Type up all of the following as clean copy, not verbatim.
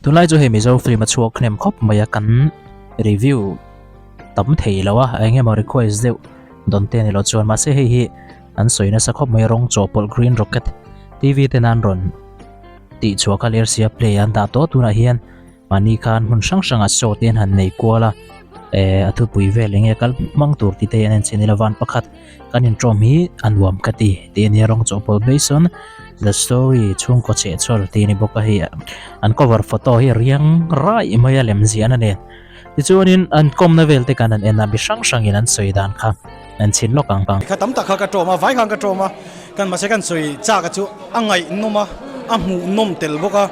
Tunlai chu hei Mizo film a chhuak hnem khawp mai a kan review tam thei lo a eng emaw request deuh dawn te a ni lo chuan mahse hei hi an sawi nasa khawp mai a rawng chawhpawlh green rocket TV ten an rawn tih chhuah kha lersia play an dah tawh tunah hian Mahni khan hmun hrang hrangah show te an han nei kual a, eh a thupui vel enge kal hmang tur tih te hi an en chin ila van pakhat kan intawm hi a nuam ka ti tih a nia rawng chawhpawlh based on the story chhungkaw chehchhawl tih a ni bawk a hei an cover photo hi riang raih mai a lem ziahna nen tichuanin an kawmna vel te kan han en a mi hrang hrangin an sawi dan kha an chhin lawk ang. Kha tam tak kha ka tawm a, vai khan ka tawm a. Kan mahse kan sawi chak a chu a ngaihnawm a, a hmuhnawm tel bawk a,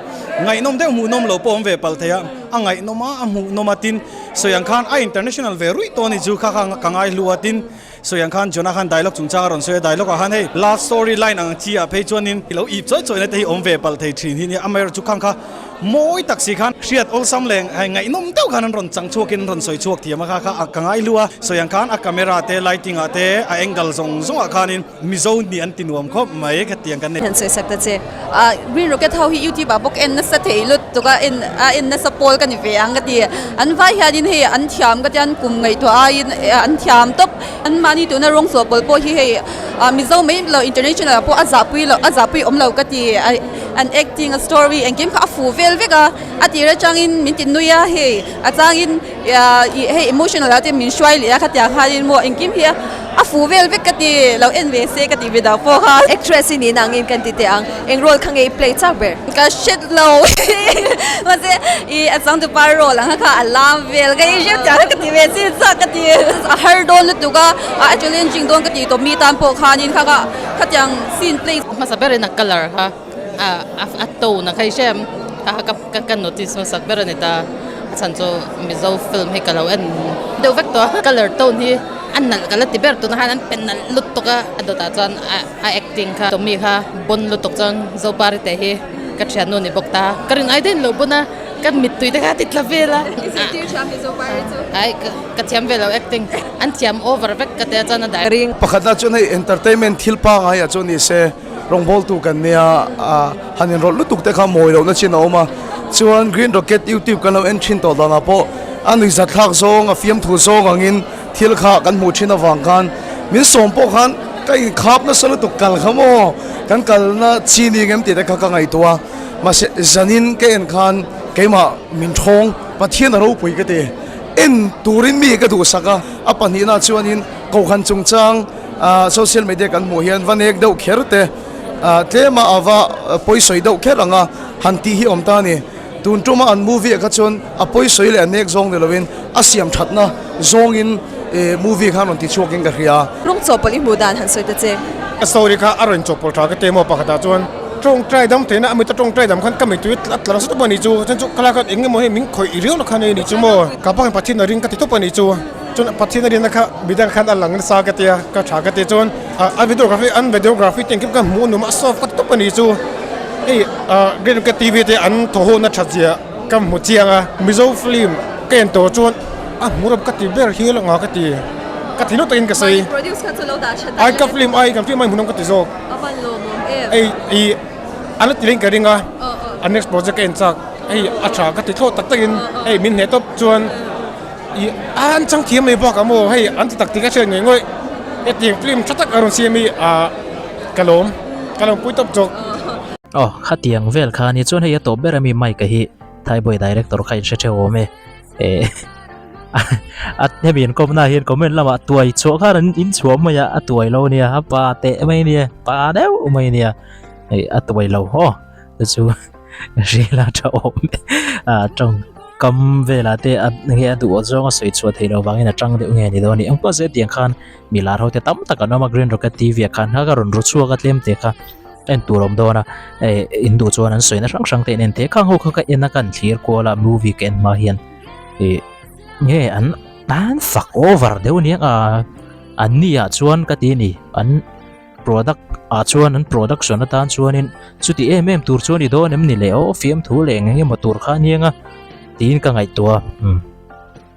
ngaihnawm deuh hmuhnawm lo pawh a awm ve palh thei a, a ngaihnawm a, a hmuhnawm a tin sawi ang khan a international ve ruih tawh a ni chu kha kha ka ngai hlu a tin sawi ang khan Jonah khan dialogue chungchang a rawn sawi a, dialogue ah khan hei love story line ang chi ah phei chuanin i lo ip chawi chawi na te hi awm ve palh thei thin hi nia amaherawhchu chu khang kha mawi tak si khan hriat awlsam leh hei ngaihnawm deuh khan an rawn chang chhuakin an rawn sawi chhuak thiam a kha kha ka ngai hlu a, sawi ang khan a camera te lighting ah te a angle zawng zawng ah khanin. Mizo nih an ti nuam khawp mai khatiang kan nei. Hian sawi sak ta che. Ah Green Rocket ho hi YouTube ah bawk en nasa thei lutuk a en a en nasa pawl ka ni ve ang ka ti. An vai hianin hei an thiam ka tian kum ngaihtuah aiin an thiam tawp. An mahni tuna rawng chhuah pawl pawh hi hei ah Mizo mai lo international ah pawh a zahpui lo a zahpui awm lo ka ti. An acting a story engkim kha a fuh vel vek a. A tir atangin min ti nui a hei a changin hei emotional ah te min hruai leh a khatiang khanin maw engkim hi a A fuh vel vek ka ti, lo en ve se ka ti ve dang pawh kha. Actress i nih nangin kan ti teh ang, eng role kha nge i play chak ber? Ka hret lo mahse i a changtupa role ang kha kha a lam vel ka i hriat chiah kha ka ti ve chi chak ka ti. A har dawn lutuk a, a challenging dawn ka ti tawp mi tan pawh khanin kha kha khatiang scene play. Hmasa berin a colour kha a tone a kha i hre em? Kha kha ka notice hmasak ber a ni ta. A chhan chu Mizo film hi ka lo en deuh vek tawh a, colour tone hi a nalh ka la ti ber tunah khan an pe nalh lutuk a, a dawtah chuan a acting kha Tommy kha bon lutuk chuan Zopari te hi ka thiannu ni bawk ta, ka rin ai daih lo bon a, ka mittui te kha a ti tla vel a, ai ka thiam ve lo acting an thiam over vek ka tia chuan a dai. Pakhatna chuan hei entertainment thil pangai ah chuan ni se. Rawngbawltu kan nia a han inrawlh lutuk te kha mawi lohna chin a awm a, chuan Green Rocket YouTube kan lo en thin tawh danah pawh a nuihzat thlak zawng a fiamthu zawng angin thil kha kan hmuh thin avang khan min sawm pawh khan ka inkhap nasa lutuk kal kha maw kan kalna chi ni ngem tih te kha ka ngaihtuah a, mahse zanin ka en khan keimah min thawng Pathian a ropui ka ti en turin mi ka duhsak a, a pahnihna chuanin Kohhran chungchang social media kan hmuh hian va nek deuh kher te tlema a va pawisawi deuh kher anga han tih hi awm ta a ni. Tun tuma an movie ah kha chuan a pawisawi leh a nek zawng ni lovin a siam thatna zawngin movie khan rawn ti chhuakin ka hria. Rawng chawhpawlh i hmuh dan han sawi ta che. A story kha a rawn chawhpawlh tha ka ti emaw pakhatah chuan tawngtai dam theihna a mita tawngtai dam khan ka mittui a tla nasa tawp a nih chu, chuan chu khalai khan eng emaw hi min khawih riau na khan a nih chu maw, ka pa khan Pathian a ring ka ti tawp a nih chu. Chuan Pathian a rinna kha midang khan a lang nasa ka tia ka tha ka ti chuan a videography an videography te engkim kha hmuh a nuam a soft ka ti tawp a ni chu hei Green Rocket TV te an thaw ho na that zia ka hmu chiang a Mizo film ka en tawh chuan a hmu rawp ka ti ber hial anga ka ti ka ti lutuk in ka sawi ai ka film ai kan film ai hmuhnawm ka ti zawk hei i an la ti leng ka ring a a next project ka en chak hei a tha ka ti thlawh tak tak in hei min hneh tawp chuan. I an chang thiam mai bak a maw hei an ti tak tih ka hriat ngei ngawih hetiang film tha tak a rawn siam hi ah ka lawm ka lawm pui tawp zawk. Aw khatiang vel kha ni chuan hei a tawp ber ami Mike-a hi Thaiboy director kha in hre theuh awm e eh a hemi an kawmna hian comment lamah tuai chhuah khan an in chhuah mai a a tuai lo nia a pa teh mai nia pa deuh mai nia hei a tuai lo aw chu chu rila tha awm a tawng kam velah te a nge a duh zawng a sawi chhuah theih loh vangin a tang deuh nge ni dawn a ni eng pawh zet tiang khan mi lar ho te tam tak an awm a green rocket tv ah khan kha ka rawn ru chhuak a tlem te kha en tur awm dawn a eh in duh chuan an sawi na hrang hrang te in en thei khang ho kha ka en a ka han thlir kual a movie ka en hma hian ih nge an an fak over deuh aniang a an ni ah chuan ka ti a ni an. Product ah chuan an production atan chuanin chuti em em tur chuan i dawn em ni le aw fiamthu leh eng eng emaw tur kha a niang a tiin ka ngaihtuah a umm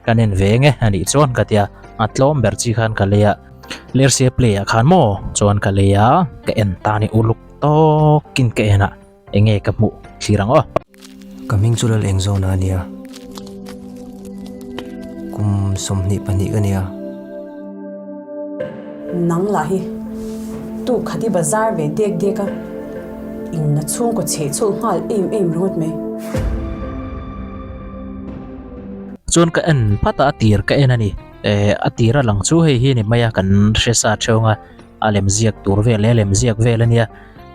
kan en ve eng e a nih chuan ka tia a tlawm ber chi khan ka lei a lersia play ah khan maw chuan ka lei a ka en ta a ni uluk tawkin ka en a eng nge ka hmuh thlir ang aw. Ka hming chu Lal Engzawna a nia. Kum 22 ka nia. Nang lah hi tu khat i bazar ve dek dek a, in na chhungkaw chheh chhulh nghal em em ringawt mai. Chuan ka en phat a, a tir ka en a ni. Eh a tir a lang chu hei hi ni mai a, kan hre sa theuh ang a, a lem ziak tur vel leh a lem ziak vel a nia,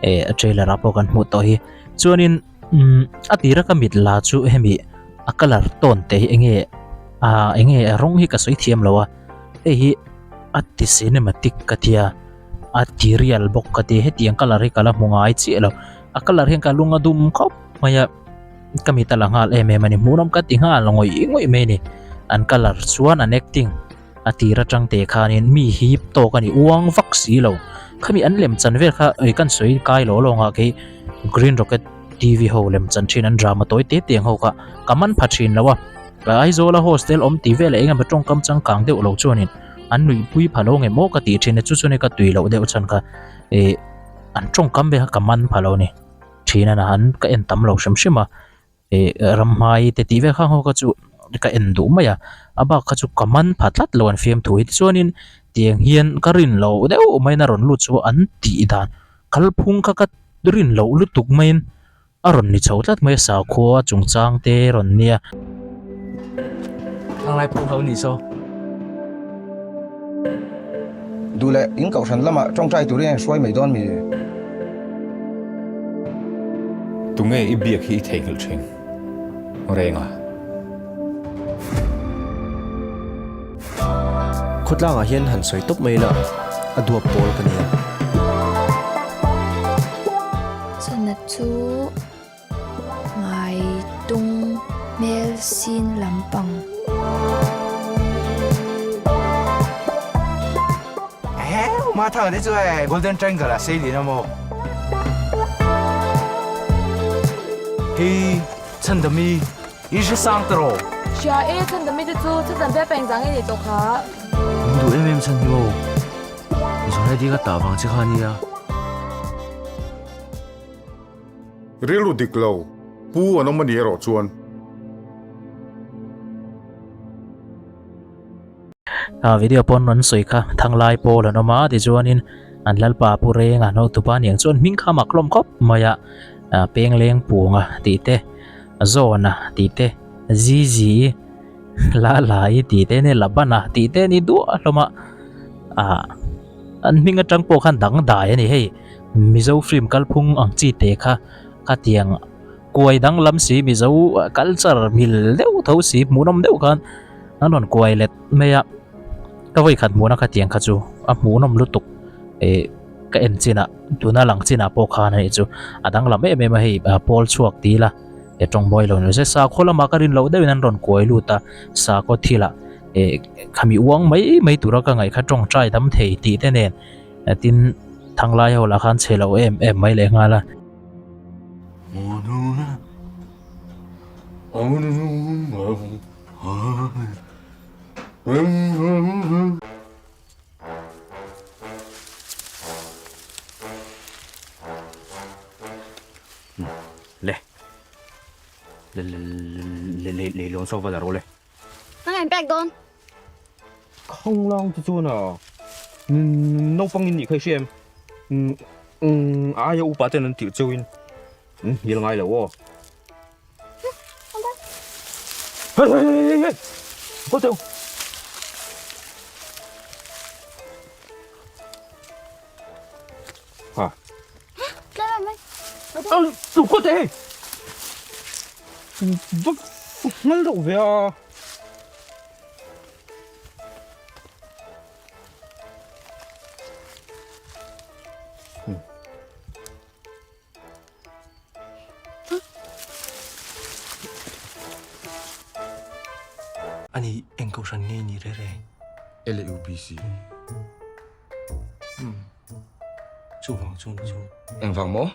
eh a trailer ah pawh kan hmuh tawh hi. Chuanin umm a tira ka mit la chu hemi a colour tawn te hi enge ah enge a rawng hi ka sawi thiam lo a hei hi a ti cinematic ka tia a ti real bawk ka ti hetiang colour hi ka la hmu ngai chiah lo a colour hian ka lung a dum khawp mai a ka mit a la nghal em em a ni hmuhnawm ka ti nghal ngawih ngawih mai a ni an colour chuan an acting. A tir atang te khanin mi hip tawk a ni uang vak si lo. Khami an lem chan vel kha ui kan sawi kai lo lawng a kei Green Rocket TV ho lem chan thin an drama tawi te te ang ho kha ka man pha thin lo a. Ka Aizawl a hostel awm ti vel eng emaw tawngkam changkang deuh lo chuanin an nuihpui pha lo nge maw ka tih thin a chu chuan ka tui loh deuh chhan kha ih an tawngkam vel kha ka man pha lo a ni. Thin a na an ka en tam lo hrim hrim a. Ih ramhmai te tih vel khang ho kha chu ka en duh mai a a bak kha chu ka man pha tlat lo an fiamthu hi tichuanin tiang hian ka rin loh deuh maiin a rawn lut chu an tih dan kalphung kha ka rin loh lutuk maiin a rawn ni chho tlat mai a sakhua chungchang te rawn nia. Thanglai phung ho ni saw. Duh leh in kohhran lamah tawngtai turin a inhruai mai dawn mi? Tunge i biak hi i theihnghilh thin reng a? Khawtlangah hian han sawi tawp mai ila, a duap pawl ka nia. Chawhna chu. Ngai tung hmel sin lampang. Heu ma thang te chu e Golden Triangle a sei lin amaw. Hei Chhandami i hre sang ta rawh. Hria e Chhandami te chu chhan ve peng zang i nei tawh kha. Min duh em em chhan hi maw. Zawhna ka tah vang che kha ania. Rilru dik lo pu an awm a nih erawh chuan. A video pawn rawn sawi kha Thanglai pawl an awm a tichuanin an lalpa Pu Renga Notupa aniang chuan hming kha mak hlawm khawp mai a Pengleng Punga tih te Zawna tih te Zizi Lalai tih te nia Labana tih te ni duah hlawm a ah an hming atang pawh khan dangdai a ni hei. Mizo film kalphung ang chi te kha khatiang kuai danglam si Mizo culture mil deuh tho si hmuhnawm deuh khan an rawn kuai let mai a ka vawi khat hmuhna khatiang kha chu a hmuhnawm lutuk ih ka en chinah tuna lang chinah pawh khan a nih chu a danglam em em a hei pawl chhuak ti ila e tawng mawi lo ni se sakhaw lamah ka rin loh deuhin an rawn kuai lut a sakhaw thilah ih khami uang mai mai tura ka ngaih kha tawngtai dam thei tih te nen. Tin, thanglai ho lah khan chhe lo em em mai leh nghal a. Le, le, le, le, leilawn saw va la rawh le. Ka ngaih pek dawn. Khawnglang te chuan a naupang in nih kha i hria em? A aia upa ten an tirh cheu in an hnial ngai lo aw. Hei hei hei hei hei! Kaw teu! Ha. Kaw te hei! Va ngal deuh ve a. Ani eng kohhran nge ni re re? LUPC. Umm. Chuvang chu ni chu. Engvang maw?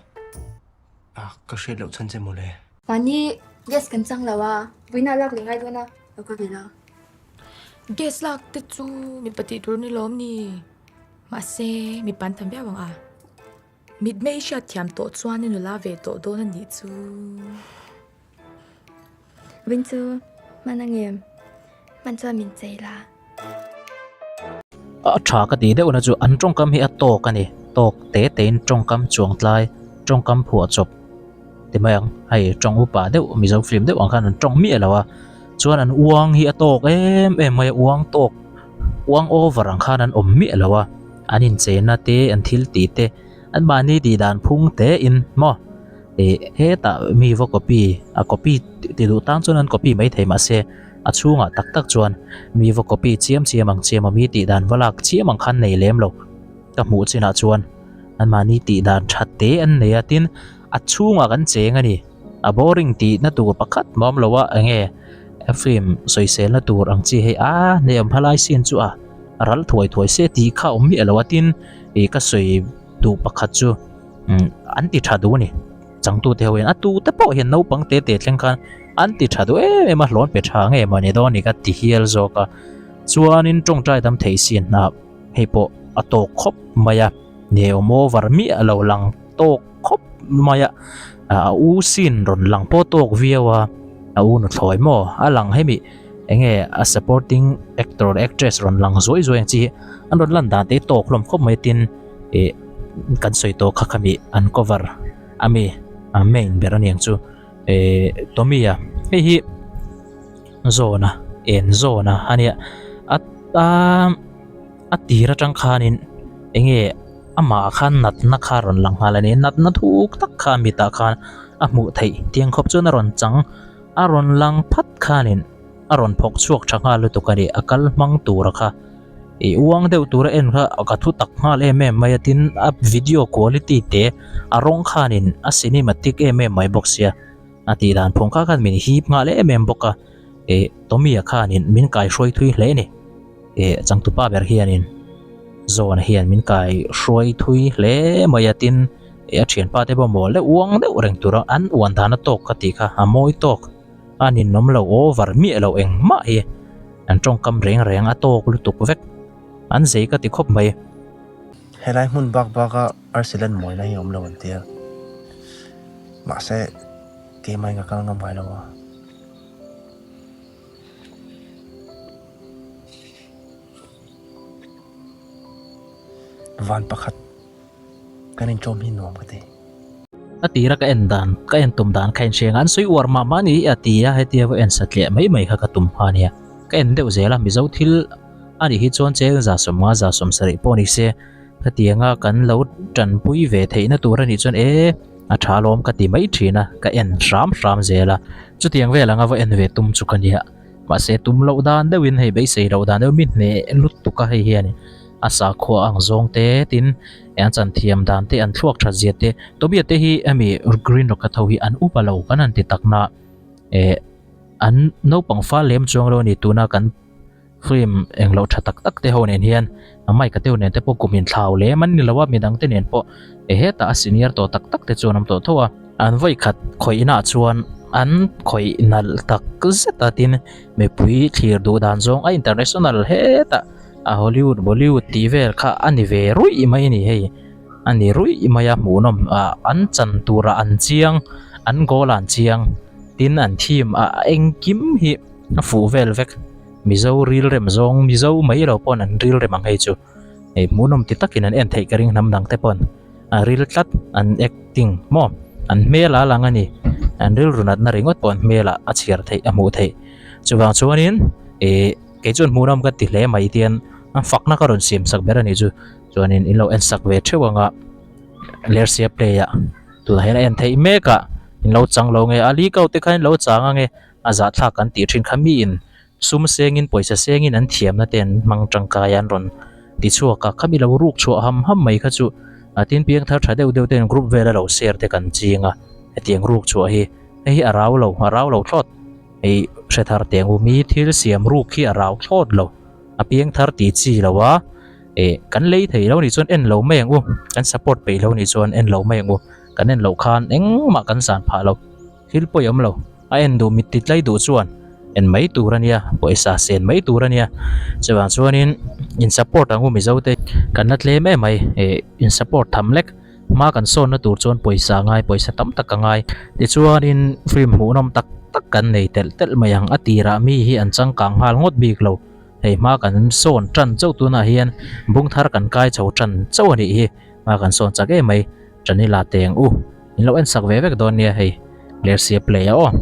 A ka hriat loh chhan che mawle. Mahni gas kan chang lo a, vawiinah lak leh ngai dawn a, lo kal ve la. Gas lak te chu mipa tih tur ni lawm ni. Mahse mipa an tam viau ang a. Mitmei hriat thiam tawh chuan i nula ve tawh dawn a nih chu. Vin chu hman angem? Hman chuan min chei la. A tha ka tih deuhna chu an tawngkam hi a tawk a ni. Tawk te tein tawngkam chuangtlai, tawngkam phuahchawp ti mai ang. Hei tawng upa deuh Mizo film deuh ang khan an tawng miah lo a. Chuan an uang hi a tawk em em mai a, uang tawk, uang over ang khan an awm miah lo a. An incheina te, an thil tih te, an mahni tih dan phung te in maw ih hetah mi va copy a copy ti duh tan chuan an copy mai thei mahse a chhungah tak tak chuan mi va copy chiam chiam ang chiam a mi tih dan va lak chiam ang khan nei lem lo ka hmuh chinah chuan an mahni tih dan tha te an nei a tin a chhungah kan cheng a ni a boring tih na tur pakhat mah awm lo a enge film sawisel na tur ang chi hei a hne awm phalai sin chu a ral thuai thuai se tih kha awm miah lo a tin ih ka sawi duh pakhat chu umm an ti tha duh a ni changtute ho hian a tute pawh hian naupang te te thleng khan an ti tha duh em em a hlawn pe tha nge mawni dawn ni ka ti hial zawk a chuanin tawngtai dam thei sin ah hei pawh a tawk khawp mai a ni awm over miah lo lang tawk khawp mai a a u sin rawn lang pawh tawk viau a a u nuthlawi maw a lang hemi enge a supporting actor leh actress rawn lang zuai zuai ang chi hi an rawn lan dan te hi tawk hlawm khawp mai tin ih kan sawi tawh kha khami an cover ami a main ber aniang chu ih Tommy a hei hi zawn a en zawn a ania a a tir atang khanin enge amah khan natna kha rawn lang nghal a ni natna thuk tak kha a mitah khan a hmuh theih tiang khawp chuan a rawn chang. A rawn lang phat khanin a rawn phawk chhuak tha nghal lutuk a ni, a kal hmang tura kha ih uang deuh tura en kha ka thu tak nghal em em mai a tin a video quality te a rawng khanin a cinematic em em mai bawk sia a tih dan phung kha khan min hip nghal em em bawk a ih Tommy a khanin min kaihruai thui hle a ni. Eh changtupa ber hianin Zawn hian min kai hruai thui hle mai a tin eh a thianpa te pawh mawl deuh uang deuh reng tura an uan dan a tawk ka tih kha a mawi tawk a ninawm lo over miah lo engmah hi an tawngkam reng reng a tawk lutuk vek an zei ka ti khawp mai. Helai hmun bak bak a Arsilan mawina hi a awm lo an tia mahse keimahin ka kal ngam ngai lo a. Van pakhat kan inṭawm hi nuam ka ti. A tira ka en dan, ka en tum dan kha inhriang a, an sawi uar mah mah ni a ti a, hetia va en satliah mai mai kha ka tum hma nia. Ka en deuh zel a, Mizo thil a nih hi chuan cheng 150 170 pawh ni se, hetianga kan lo tanpui ve theihna tur a nih chuan e a tha lawm ka ti mai thin a, ka en hram hram zel a, chutiang vel anga va en ve tum chu ka nia. Mahse tum loh dan deuhin hei beisei loh dan deuh mi hneh lutuk a hei hian a sakhua ang zawng te tin an chan thiam dan te an thluak that zia te Tobias te hi hemi Green Rocket ho hi an upa lo kan han ti tak na eh an naupang fal lem chuang lo a ni tuna kan film englo tha tak tak te ho nen hian a mic a te ho nen te pawh kum in thlau lem an ni lo a midang te nen pawh eh hetah a senior tawh tak tak te chuan an awm tawh tho a. An vawi khat khawih inah chuan an khawih nalh tak zet a tin mipui thlir duh dan zawng a international hetah a Hollywood Bollywood tih vel kha a ni ve ruih mai a ni hei a ni ruih mai a hmuhnawm ah an chan turah an chiang an goal ah an chiang tin an theme ah engkim hi a fuh vel vek Mizo rilrem zawng Mizo mai lo pawn an rilrem ang hei chu hei hmuhnawm ti takin an en theih ka ring hnam dang te pawn. a ril tlat an acting maw an hmel a lang a ni an rilru natna ringawt pawh an hmelah a chhiar theih a hmuh theih chuvang chuanin ih kei chuan hmuhnawm ka ti hle mai tian a fakna ka rawn siam sak ber a nih chu chuanin in lo en sak ve theuh ang a lersia play ah tunah hian a en theih mek a in lo chang lo nge a li kau te khan in lo chang ang e a zahthlak kan tih thin kha miin Sum sengin pawisa sengin an thiamna te an hmang tangkai a an rawn ti chhuak a, khami lo ruk chhuah ham ham mai kha chu a tin piang thar tha deuh deuh ten group vela lo share te kan ching a, hetiang ruk chhuah hi hei hi a rau lo a rau lo thlawt hei hre thar teh ang u mi thil siam ruk hi a rau thlawt lo a piang thar tih chi lo a eh kan lei thei lo nih chuan en lo mai ang u kan support peih lo nih chuan en lo mai ang u kan en loh khan engmah kan zan phah lo thil pawi awm lo. A en duh mit ti tlai duh chuan en mai tur a nia, pawisa sen mai tur a nia. Chuvang chuanin in support ang u Mizo te kan la tlem em mai eh in support tham lek hma kan sawnna tur chuan pawisa a ngai pawisa tam tak a ngai. Tichuanin film hmuhnawm tak. tak kan nei telh telh mai ang. A tirah mi hi an changkang nghal ngawt bik lo. Hei hma kan sawn tan chauh tunah hian bung thar kan kai chho tan chauh a nih hi. Hma kan sawn chak em mai. Chanila teng u. In lo en sak ve vek dawn nia hei. Lersia play a aw.